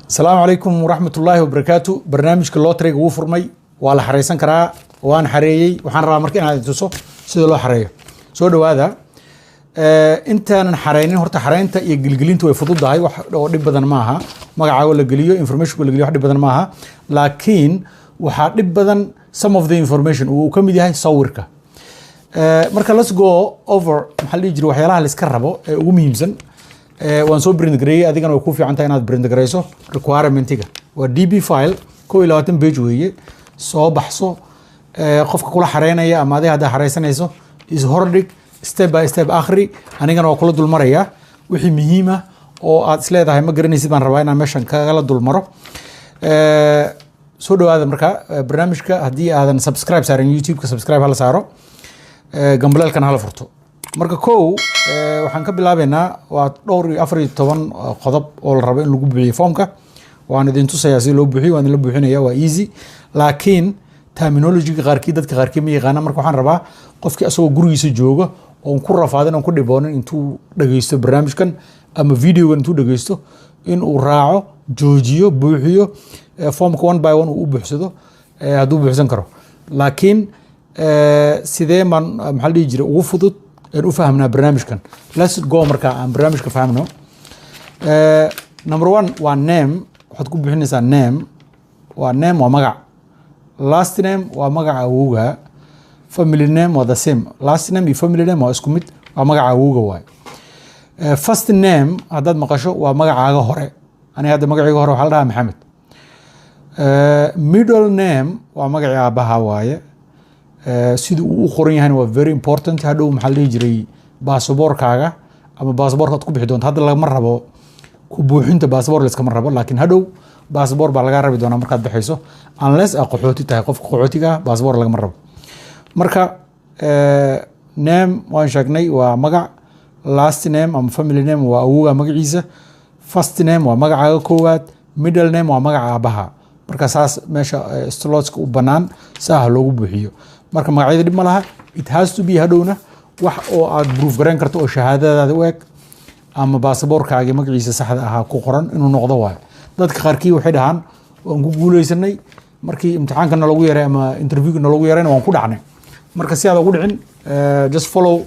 Asalaamu calaykum waraxmat ullaahi wabarakaatu. Barnaamijka lotteryga wuu furmay, waa la xareysan karaa, waan xareeyey. Waxaan rabaa marka inaad tuso sida loo xareeyo. Soo dhawaada. Intaanan xareynin, horta xareynta iyo gelgelinta way fududahay, wax oo dhib badan maaha. Magacaago la geliyo, informationka la geliyo, wax dhib badan maaha. Laakiin waxaa dhib badan some of the information uu ka mid yahay sawirka. Marka let's go over, maxaa la dhihi jiray, waxyaalaha la iska rabo ee ugu muhiimsan. Waan soo print gareeyey, adigana way ku fiican tahay inaad print gareyso. Requirementiga waa DB file, 21 page weeye. Soo baxso. Qofka kula xareynaya ama adiga haddaa xareysanayso, is hordhig, step by step akhri. Anigana waa kula dulmaraya. Wixii muhiim ah oo aad isleedahay ma garanaysid baan rabaa inaan meeshan kagala dulmaro. Soo dhawaada. Marka barnaamijka haddii aadan subscribe saarin YouTube-ka, subscribe hala saaro, gambaleelkana hala furto. Marka kow, waxaan ka bilaabeynaa waa dhowr iyo 14 qodob oo la rabo in lagu buuxiyo foomka. Waan idin tusayaa si loo buuxiyo, waan idinla buuxinaya, waa easy. Laakiin terminologyga qaarkii dadka qaarkii ma yaqaana. Marka waxaan rabaa qofkii asagoo gurigiisa jooga oon ku rafaadin, oon ku dhiboonin, intuu dhageysto barnaamijkan ama videogan, intuu dhageysto, in uu raaco, joojiyo, buuxiyo foomka one by one, uu u buuxsado hadduu buuxsan karo. Laakiin sidee baan, maxaa la dhihi jiray, ugu fudud een u fahmnaa barnaamijkan? Let's go. Marka aan barnaamijka fahmno. Number one waa name. Waxaad ku buuxinaysaa name. Waa name, waa magac. Last name waa magaca awowga. Family name waa the same. Last name iyo family name waa isku mid, waa magaca awowga waay. First name haddaad maqasho, waa magacaaga hore. Aniga hadda magacayga hore waxaa la dhahaa Maxamed. Middle name waa magacii aabbaha waaye. Sida uu u qoran yahayna waa very important. Hadhow, maxaa la dhihi jiray, baasaboorkaaga ama baasaboorka aad ku bixi doonto. Hadda lagama rabo ku buuxinta baasaboor, layskama rabo, laakiin hadhow baasaboor baa lagaa rabi doonaa markaad baxayso, unless aad qaxooti tahay. Qofka qaxootiga ah baasaboor lagama rabo. Marka name waan sheegnay, waa magac. Last name ama family name waa awowga magaciisa. First name waa magacaaga koowaad. Middle name waa magaca aabaha. Marka saas meesha slotska u banaan saa ha loogu buuxiyo. Marka magacyada dhib ma laha. It has to be hadhowna wax oo aad proof garayn karto oo shahaadadaada u eg ama baasaboorkaagi magaciisa saxda ahaa ku qoran inuu noqdo waayo. Dadka qaarkii waxay dhahaan, "Waan ku guuleysanay, markii imtixaanka nalagu yaray ama interviewga nalagu yarayna waan ku dhacnay." Marka si aad ugu dhicin, just follow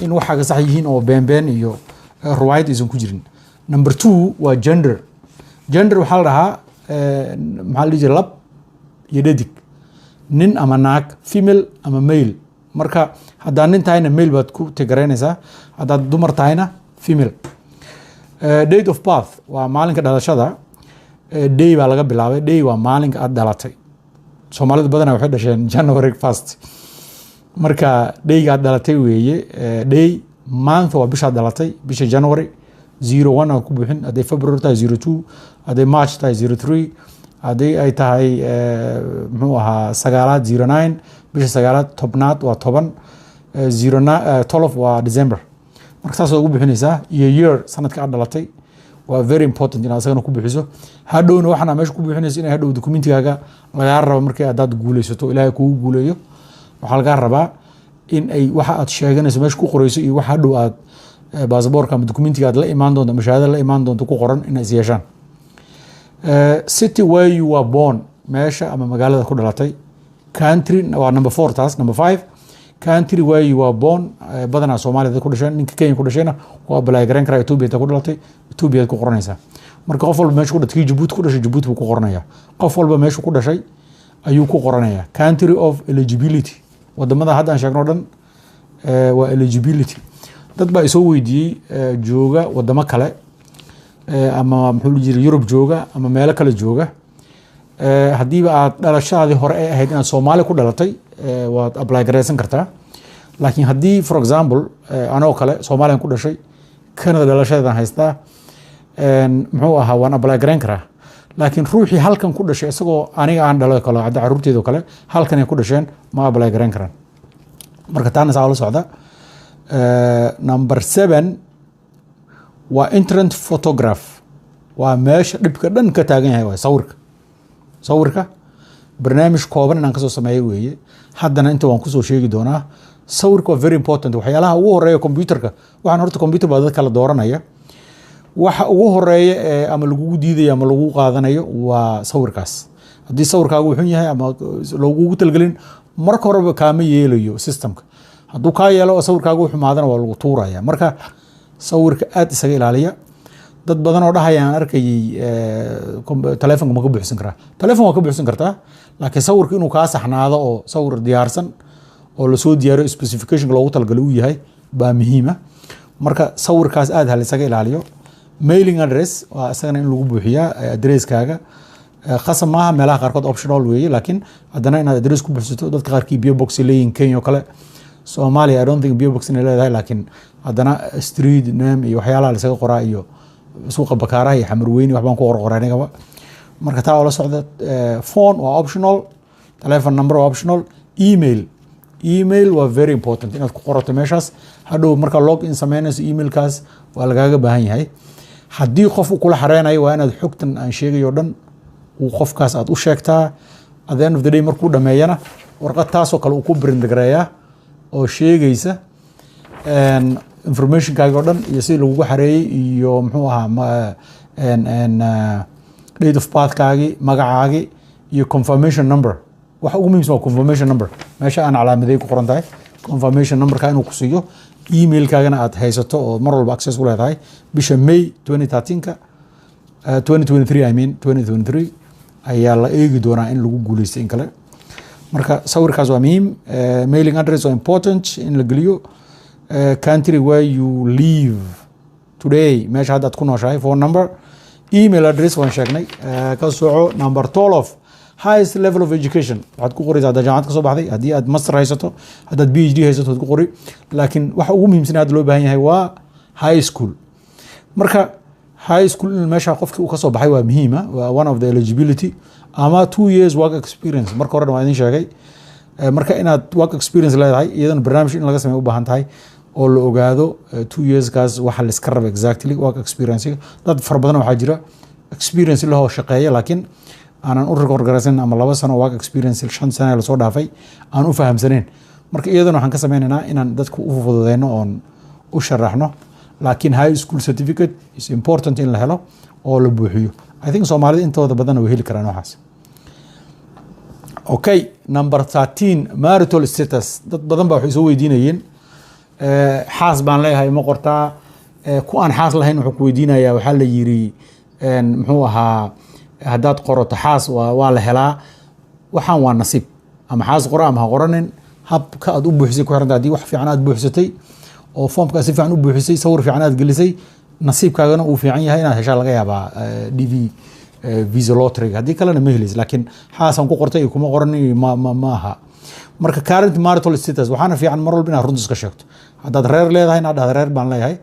in waxaaga sax yihiin oo been been iyo ruwaayad aysan ku jirin. Number two waa gender. Gender waxaa la dhahaa, maxaa la dhihi jiray, lab iyo dhadig, nin ama naag, female ama male. Marka haddaad nin tahayna male baad ku tick garaynaysaa, haddaad dumar tahayna female. Date of birth waa maalinka dhalashada. Day baa laga bilaabay. Day waa maalinka aad dhalatay. Soomaalida badanaa waxay dhasheen January 1. Marka dayga aad dhalatay weeye. Day, month waa bishaad dhalatay, bisha January 01 aad ku buuxin. Hadday February tahay, 02. Hadday March tahay, 03. Haddii ay tahay, muxuu ahaa, sagaalaad, 09, bisha sagaalaad. 10aad waa 10, 12 waa December. Marka saas ugu bixinaysaa. Iyo year, sanadka aad dhalatay, waa very important inaad isagana ku bixiso. Hadhowna waxaan aad meesha ku bixinayso inay hadhow documentigaaga lagaa rabo markii haddaad guuleysato, Ilaahay kugu guuleeyo, waxaa lagaa rabaa in ay waxa aad sheeganayso meesha ku qoreyso iyo waxa hadhow aad baasaboorka ama documentiga aad la imaan doonto ama shahaadada la imaan doonto ku qoran inay is yeeshaan. City where you were born, meesha ama magaalada ku dhalatay. Country waa number four taas. Number five, country where you were born. Badanaa Soomaaliya dad ku dhasheen, ninka Kenya ku dhashayna waa apply garayn karaa. Ethiopia inta ku dhalatay, Ethiopia ku qoranaysaa. Marka qof walba meesha ku dhashay, kii Jabuuti ku dhashay Jabuuti buu ku qoranaya. Qof walba meesha ku dhashay ayuu ku qoranaya. Country of eligibility, wadamada hadda aan sheegno o dhan waa eligibility. Dad baa isoo weydiiyey, jooga wadamo kale, ama muxuu dhihi jiray, Yurub jooga ama meelo kale jooga. Haddiiba aad dhalashadaadii hore ay ahayd inaad Soomaali ku dhalatay, waad apply garaysan kartaa. Laakiin haddii, for example, anoo kale Soomaaliyan ku dhashay, Canada dhalashadeedan haystaa, muxuu ahaa, waan apply garayn karaa. Laakiin ruuxii halkan ku dhashay, isagoo aniga aan dhalo kale, hadda carruurteedo kale halkan ay ku dhasheen, ma apply garayn karaan. Marka taana saa la socda. Number seven waa entrant photograph. Waa meesha dhibka dhan ka taagan yahay, waay sawirka. Sawirka barnaamij kooban inaan kasoo sameeyo weeye, haddana inta waan kusoo sheegi doonaa. Sawirka waa very important. Waxyaalaha ugu horeeya computerka, waxaan horta computer baa dad kala dooranaya. Waxa ugu horeeya ee ama lagugu diidayo ama lagu qaadanayo waa sawirkaas. Haddii sawirkaagu xun yahay ama loogugu talgelin, marka horeba kaama yeelayo systemka. Hadduu kaa yeelo oo sawirkaagu xumaadana, waa lagu tuuraya. Marka sawirka aad isaga ilaaliya. Dad badan oo dhahaya aan arkayay, "Telefonka ma ka buuxsan karaa?" Telefon waa ka buuxsan kartaa, laakiin sawirka inuu kaa saxnaado oo sawir diyaarsan oo lasoo diyaariyo, specification loogu talagalay uu yahay baa muhiima. Marka sawirkaas aad hal isaga ilaaliyo. Mailing address waa isagana in lagu buuxiyaa addresskaaga. Khasab maaha, meelaha qaarkood optional weeye, laakiin haddana inaad address ku buuxsato. Dadka qaarkii P.O. Box ay leeyihin Kenya oo kale. Soomaaliya I don't think P.O. Box inay leedahay, laakiin haddana street name iyo waxyaalaha la isaga qoraa iyo suuqa Bakaaraha iyo Xamarweyne waxbaan ku qorqoray anigaba. Marka taa oo la socda. Phone waa optional, telephone number waa optional. Email waa very important inaad ku qorato meeshaas. Hadhow marka log in sameynayso, emailkaas waa lagaaga baahan yahay. Haddii qof uu kula xareynayo, waa inaad xogtan aan sheegayo o dhan uu qofkaas aad u sheegtaa. At the end of the day, markuu dhameeyana, warqad taasoo kale uu ku print gareeyaa oo sheegaysa informationkaaga o dhan iyo sidii lagugu xareeyey iyo muxuu ahaa date of birthkaagi, magacaagi iyo confirmation number. Waxa ugu muhiimsan waa confirmation number. Meesha aan calaamaday ku qoran tahay confirmation numberka inuu ku siiyo, emailkaagana aad haysato oo mar walba access u leedahay. Bisha May 2013ka, 2023, I mean 2023, ayaa la eegi doonaa in lagu guuleystay in kale. Marka sawirkaas waa muhiim. Mailing address waa important in la geliyo. Country where you live today, meesha hadda aad ku nooshahay. Phone number, email address waan sheegnay. Ka soco number 12, highest level of education. Waxaad ku qoraysaa haddaad jaamacad ka soo baxday, haddii aad master haysato, haddaad PhD haysato waad ku qori, laakiin waxa ugu muhiimsan hadda loo baahan yahay waa high school. Marka high school in meesha qofkii uu ka soo baxay waa muhiima, waa one of the eligibility, ama 2 years work experience. Marka horena waa idin sheegay. Marka inaad work experience leedahay, iyadana barnaamij in laga sameeyo u baahan tahay oo la ogaado 2 yearskaas waxa la iska raba exactly, work experience. Dad fara badan waxaa jira experience lahoo shaqeeya, laakiin aanan u record garaysan ama 2 sano work experience, 5 sano lasoo dhaafay aan u fahamsanayn. Marka iyadana waxaan ka sameynaynaa inaan dadku u fududeyno oon u sharaxno, laakiin high school certificate is important in la helo oo la buuxiyo. I think Soomaalida intooda badanna way heli karaan waxaas. Okay, number 13, marital status. Dad badan baa waxay soo weydiinayeen, "Xaas baan leeyahay, ma qortaa?" Ku aan xaas lahayn wuxuu ku weydiinayaa, waxaa la yiri, muxuu ahaa, haddaad qorato xaas waa la helaa. Waxaan waa nasiib, ama xaas qora ama ha qoranin, habka aad u buuxisay ku xiranta. Haddii wax fiican aad buuxsatay oo foomkaa si fiican u buuxisay, sawir fiican aad gelisay, nasiibkaagana uu fiican yahay, inaad heshaa laga yaabaa DV visa lottery. Haddii kalena ma helaysa. Laakiin xaasaan ku qortay iyo kuma qoran iyo ma aha. Marka current marital status, waxaana fiican mar walba inaad runta iska sheegto. Haddaad reer leedahay, inaad dhahdo "Reer baan leeyahay."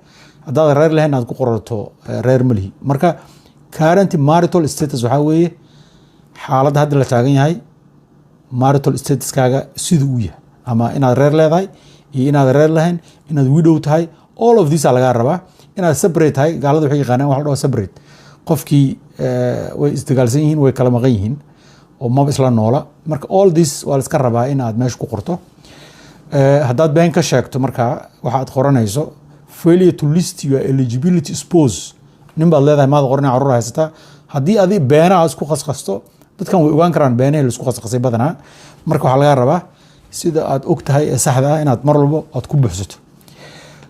Haddaad reer lahayn, inaad ku qorato "Reer ma lihi." Marka current marital status waxaa weeye xaaladda hadda la taagan yahay, marital statuskaaga siduu u yahay, ama inaad reer leedahay iyo inaad reer lahayn, inaad widow tahay. All of this aa lagaa rabaa. Inaad separate tahay. Gaalada waxay yaqaanaan wax la dhaho separate. Qofkii way isdagaalsan yihiin, way kala maqan yihiin oo maba isla noola. Marka all this waa la iska rabaa in aad meesha ku qorto. Haddaad been ka sheegto marka waxa aad qoranayso, failure to list your eligibility spouse, nin baad leedahay maad qoranay, carruur haysataa. Haddii adi beenaha isku khaskhasto, dadkan way ogaan karaan beenahii la isku khaskhasay badanaa. Marka waxaa lagaa rabaa sida aad og tahay ee saxda ah inaad mar walbo aad ku buuxsato.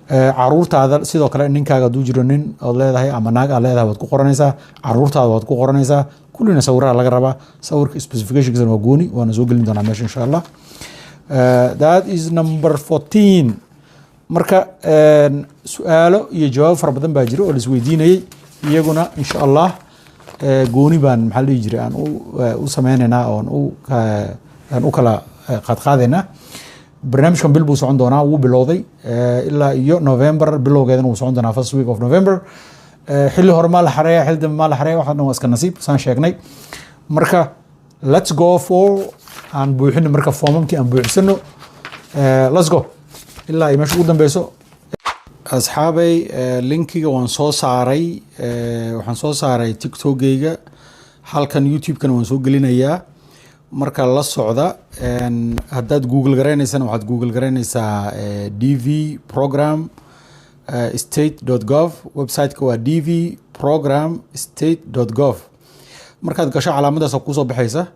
Caruurtaada sidoo kale, ninkaaga hadduu jiro, nin ood leedahay ama naag aad leedahay, waad ku qoranaysaa. Caruurtaada waad ku qoranaysaa. Kullina sawiraha laga rabaa. Sawirka specificationkiisana waa gooni, waana soo gelin doonaa meesha insha Allah. That is number 14. Marka su-aalo iyo jawaabo fara badan baa jira oo la isweydiinayay. Iyaguna insha Allah gooni baan, maxaa la dhihi jiray, aan u sameynaynaa oon aan u kala qaadqaadaynaa. Barnaamijkan bil buu socon doonaa. Wuu bilowday ilaa iyo November bilowgeedana wuu socon doonaa, first week of November. Xilli hore maa la xareeya, xilli dambe maa la xareeya, waxa dhan waa iska nasiib saan sheegnay. Marka let's go for aan buuxino. Marka foomamkii aan buuxsano. Let's go ilaa ay meesha ugu dambeyso. Asxaabay, linkiga waan soo saaray. Waxaan soo saaray TikTokgeyga, halkan YouTube-kana waan soo gelinayaa. Marka la socda. Haddaad Google garaynaysana, waxaad Google garaynaysaa DV program. state.gov. Website-ka waa dvprogram state.gov. Markaad gasho, calaamadaas kuusoo baxaysa.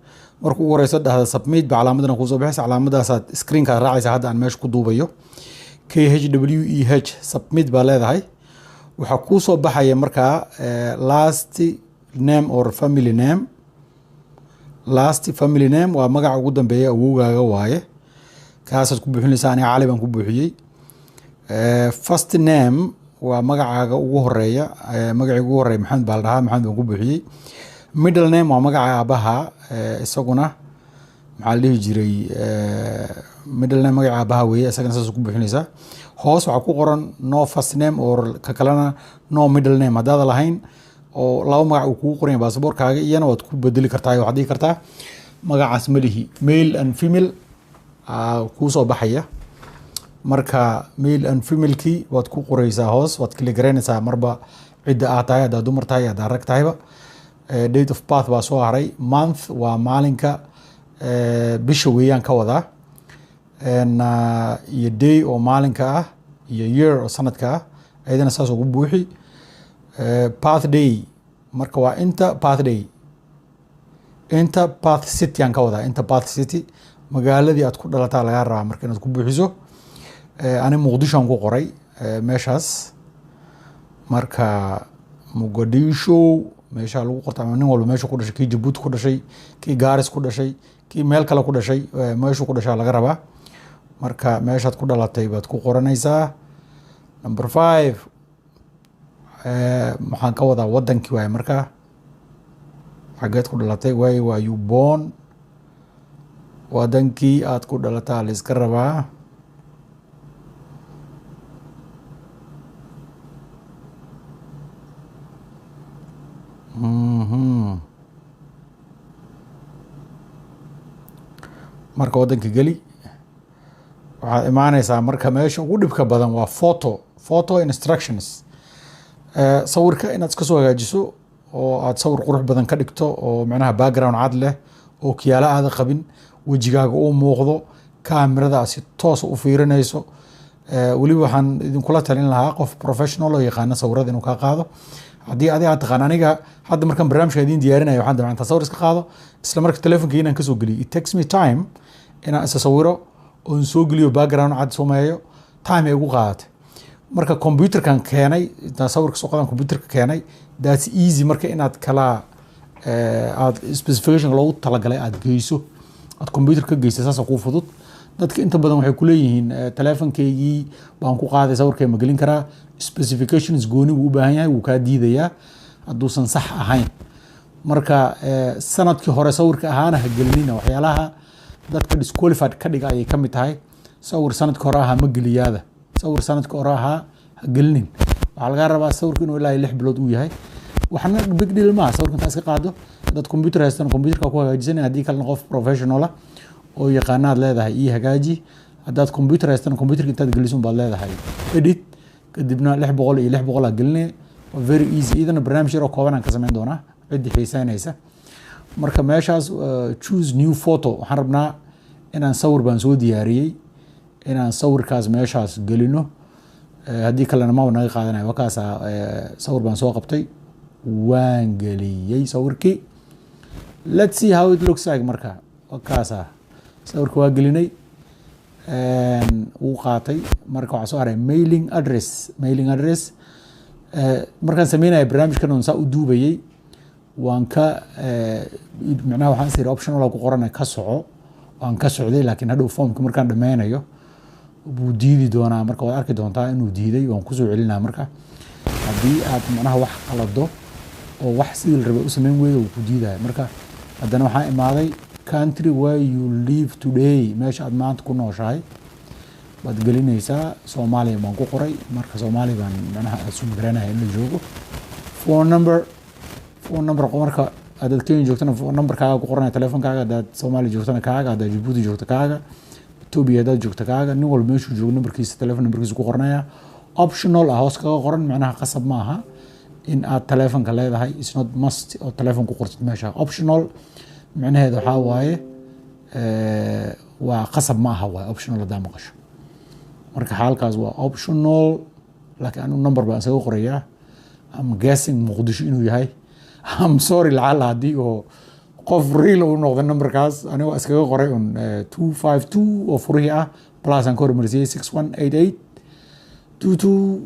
Marka ugu horeysa dhahda submit ba calaamadana kuusoo baxaysa. Calaamadaasaad screenkaad raacaysa. Hadda aan meesha ku duubayo KHWEH, submit baa leedahay. Waxaa kuusoo baxaya markaa last name or family name. Last family name waa magaca ugu dambeeya awowgaaga waaye, kaasaad ku buuxinaysaa. Aniga Cali baan ku buuxiyey. First name waa magacaaga ugu horeeya. Magacii ugu horeeya Maxamed baa la dhahaa, Maxamed baan ku buuxiyey. Middle name waa magaca aabaha, isaguna maxaa la dhihi jiray, middle name magaca aabaha weeye, isagana saas ku buuxinaysaa. Hoos waxaa ku qoran no first name or ka kalena no middle name. Haddaada lahayn oo laba magac uu kugu qoran yahay baasaboorkaaga, iyana waad ku bedeli kartaa. Waxaad dhihi kartaa magacaas ma lihi. Male and female kuu soo baxaya. Marka male and femalekii waad ku qoreysaa hoos, waad kala garaynaysaa marba cidda aad tahay, haddaad dumar tahay, haddaad rag tahayba. Date of birth baa soo haray. Month waa maalinka, bisha weeyaan ka wadaa, iyo day oo maalinka ah, iyo year oo sanadka ah, ayadana saas ugu buuxi. Birthday marka waa inta birthday, inta birth city aan ka wadaa, inta birth city, magaaladii aad ku dhalataa lagaa rabaa marka inaad ku buuxiso. Ani Muqdisho aan ku qoray meeshaas. Marka Muqdisho meesha lagu qorta, ama nin walba meesha ku dhashay, kii Jabuuti ku dhashay, kii Gaaris ku dhashay, kii meel kale ku dhashay, meeshuu ku dhashaa laga rabaa. Marka meeshaad ku dhalatay baad ku qoranaysaa. Number 5, maxaan ka wadaa, wadankii waaye. Marka xageed ku dhalatay? Where were you born? Wadankii aad ku dhalataa la iska rabaa. Marka wadanka geli. Waxaad imaaneysaa marka meesha ugu dhibka badan, waa photo instructions. Sawirka inaad iska soo hagaajiso oo aad sawir qurux badan ka dhigto, oo macnaha background cad leh oo kiyaalo aada qabin, wejigaaga uu muuqdo, kaamirada aad si toos u fiirinayso. Weliba waxaan idinkula talin lahaa qof professional oo yaqaana sawirada inuu kaa qaado, haddii adiga aad taqaan. Aniga hadda markaan barnaamijka idiin diyaarinayo, waxaan damca intaan sawir iska qaado, isla marka telefonka inaan kasoo geliyo. It takes me time inaan isa sawiro oon soo geliyo, background cad sameeyo, time ay ugu qaadatay. Marka computerkan keenay, intaan sawirka soo qadan computerka keenay, that's easy. Marka inaad kala aad specification loogu talagalay aad geyso, aad computer ka geyso, saasa kuu fudud. Dadka inta badan waxay kuleeyihiin, telefonkaygii baan ku qaaday, sawirkay ma gelin karaa? Specifications gooni buu u baahan yahay, wuu kaa diidayaa hadduusan sax ahayn. Marka sanadkii hore sawirka ahaana ha gelinina. Waxyaalaha dadka disqualified ka dhiga ayay ka mid tahay. Sawir sanadkii hore ahaa ma geliyaada, sawir sanadkii hore ahaa ha gelinin. Waxaa lagaa rabaa sawirka inuu ilaa 6 bilood uu yahay. Waxna big deal maaha sawirka intaa iska qaado. Haddaad computer haystan, computerka ku hagaajisanay. Haddii kalena qof professional ah oo yaqaanaad leedahay ii hagaaji. Haddaad computer haystan, computerka intaad gelisun baad leedahay edit, kadibna 600 iyo 600 aa gelinaya. Waa very easy. Iyadana barnaamij yaroo kooban aan ka samayn doonaa ciddii xiiseynaysa. Marka meeshaas choose new photo, waxaan rabnaa inaan sawir baan soo diyaariyey, inaan sawirkaas meeshaas gelino. Haddii kalena maba naga qaadanaya. Wakaasa sawir baan soo qabtay, waan geliyey sawirkii. Let's see how it looks like. Marka wakaasa sawirka waa gelinay, wuu qaatay. Marka waxaa soo haray mailing address. Mailing address, markaan sameynaya barnaamijkan oon saa u duubayey, waan ka macnaha waxaan is iri optional ku qorana ka soco, waan ka socday. Laakiin hadhow formka markaan dhameynayo buu diidi doonaa. Marka waad arki doontaa inuu diiday, waan kusoo celinaa. Marka haddii aad macnaha wax qalado oo wax sidii la rabay u sameyn weydo, wuu ku diidaya. Marka haddana waxaa imaaday country where you live today, meesha aad maanta ku nooshahay baad gelinaysaa. Soomaaliya baan ku qoray. Marka Soomaaliya baan macnaha assume garanaya in la joogo. Phone number, phone number, marka haddaad Kenya joogtana phone numberkaaga ku qoranaya telefonkaaga, haddaad Soomaaliya joogtana kaaga, haddaad Jabuuti joogto kaaga, Ethiopia haddaad joogto kaaga. Nin walba meeshuu joogo numberkiisa, telefon numberkiisa ku qoranaya. Optional ah hoos kaga qoran, macnaha qasab ma aha in aad telefonka leedahay. Is not must oo telefon ku qortid meesha. Optional micnaheeda waxaa waaye waa qasab ma aha, waaye optional haddaa maqasho. Marka xaalkaas waa optional. Laakiin anu number baan isaga qorayaa. I'm guessing Muqdisho inuu yahay. I'm sorry lacala haddii oo qof real uu noqdo numberkaas. Aniga waa iskaga qoray un 252 oo furihii ah, plus aan ka hormarisiyey 618822.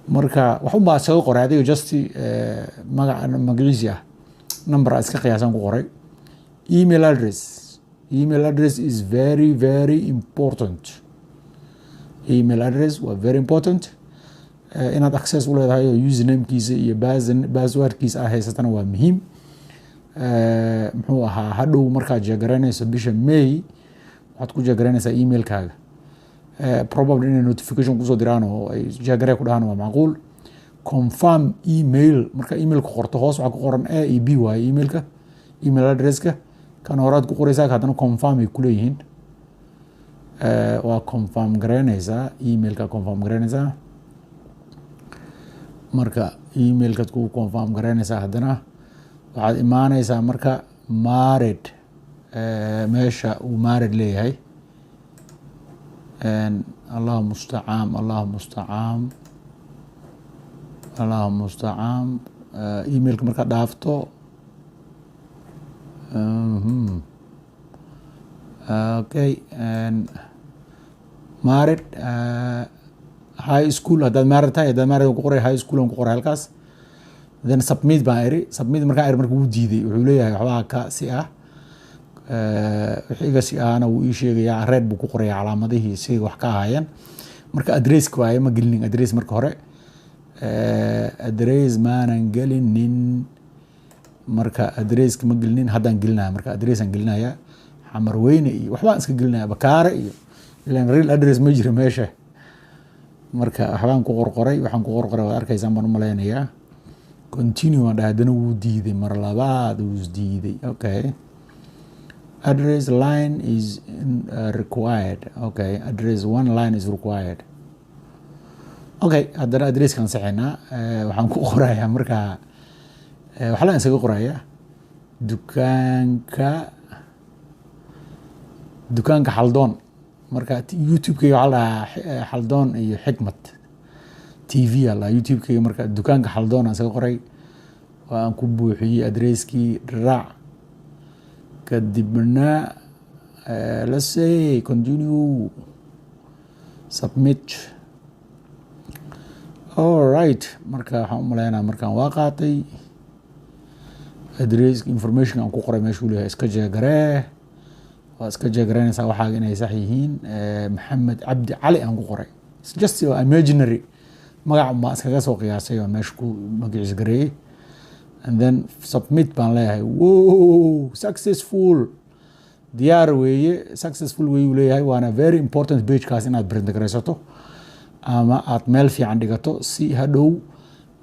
Marka wax un baa iskaga qoray adiga, just magac magaciisi ah, number aa iska qiyaasaan ku qoray. Email address. Email address is very, very important. Email address waa very important. Inaad access u leedahay oo usernamekiisa iyo passwordkiisa aad haysatana waa muhiim. Muxuu ahaa, hadhow markaad check garaynayso bisha May, waxaad ku check garaynaysaa emailkaaga. Probably inay notification kusoo diraan oo ay check garee ku dhahaan waa macquul. Confirm email. Marka emailka qorto, hoos waxaa ku qoran A iyo B waaye emailka, email addresska. Kan horaad ku qoraysaa, haddana confirm ay kuleeyihiin. Waa confirm garaynaysaa, emailka confirm garaynaysaa. Marka emailkaad ku confirm garaynaysaa, haddana waxaad imaanaysaa marka married, meesha uu married leeyahay. Allahu mustacaan, Allahu mustacaan, Allahu mustacaan. Emailka markaad dhaafto, okay, married, high school haddaad married tahay, haddaad married ku qoray, high school aan ku qoray halkaas. Then submit baan iri. Submit markaan iri, marka wuu diiday. Wuxuu leeyahay waxbaa ka si ah. Wixii iga si ahana wuu ii sheegayaa, red buu ku qoraya calaamadihii si wax ka ahaayeen. Marka addresska waaye, ma gelinin address marka hore. Address maanan gelinin. Marka addresska ma gelinin, haddaan gelinaya. Marka address aan gelinaya, Xamar Weyne iyo waxbaan iska gelinaya, Bakaare iyo ilan real address ma jiro meesha. Marka waxbaan ku qorqoray, waxaan ku qorqoray waad arkaysaan baan u malaynayaa. Continue waan dhahay, haddana wuu diiday, mar labaad wuu isdiiday. Okay, address line is required. Okay, address one line is required. Okay, haddana addresskaan saxaynaa. Waxaan ku qorayaa marka, waxaa laan isaga qorayaa dukaanka Xaldoon. Marka YouTube-kayga waxaa la dhahaa Xaldoon iyo Xikmad TV aa la dhahaa YouTube-kayga. Marka dukaanka Xaldoon aan isaga qoray, waan ku buuxiyey addresskii raac. Kadibna let's say continue, submit. All right, marka waxaan u malaynaa markaan waa qaatay address information aan ku qoray meeshuu leeyahay. Iska check garee, waa iska check garaynaysaa waxaaga inay sax yihiin. Maxamed Cabdi Cali aan ku qoray. It's just imaginary magac baan iskaga soo qiyaasay oo meesha ku magaciis gareeyey. And then submit baan leeyahay. Wow, successful, diyaar weeye, successful weeye uu leeyahay. Waana very important pagekaas inaad print garaysato ama aad meel fiican dhigato, si hadhow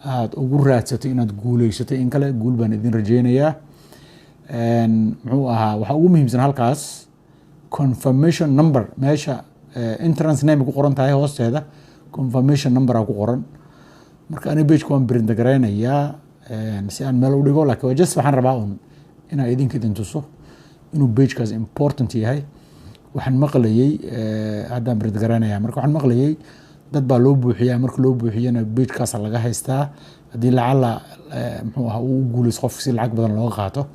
aad ugu raadsato inaad guuleysatay in kale. Guul baan idin rajeynayaa. Muxuu ahaa, waxaa ugu muhiimsan halkaas confirmation number. Meesha entrant name ku qoran tahay hoosteeda confirmation number aa ku qoran. Marka ani pageka waan print garaynayaa si aan meel u dhigo, laakiin just waxaan rabaa un inaan idinka idin tuso inuu pagekaas important yahay. Waxaan maqlayey, haddaan print garaynaya, marka waxaan maqlayey dad baa loo buuxiyaa. Marka loo buuxiyana pagekaasa laga haystaa, haddii lacala muxuu ahaa uu u guuleysto qofka, si lacag badan looga qaato.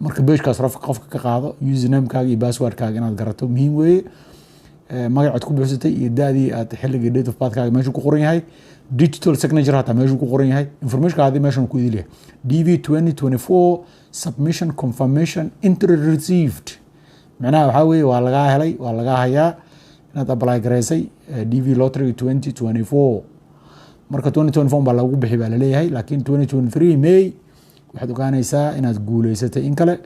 Marka pagekaas qofka ka qaado, usernamekaaga iyo passwordkaaga inaad garato muhiim weeye. Magacaad ku buuxsatay iyo da-dii aad xilligii date of birthkaaga meeshuu ku qoran yahay, digital signature hataa meeshuu ku qoran yahay, informationkaadi meeshan ku idil yahay. DV 2024 submission confirmation entry received, macnaha waxaa weeye waa lagaa helay, waa lagaa hayaa inaad apply garaysay DV lottery 2024. Marka 2024 baa lagu bixi baa laleeyahay, laakiin 2023 May waxaad ogaanaysaa inaad guuleysatay in kale.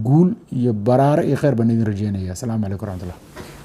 Guul iyo baraare iyo kheyr baan idin rajeynaya. Asalaamu calaykum waraxmatullah.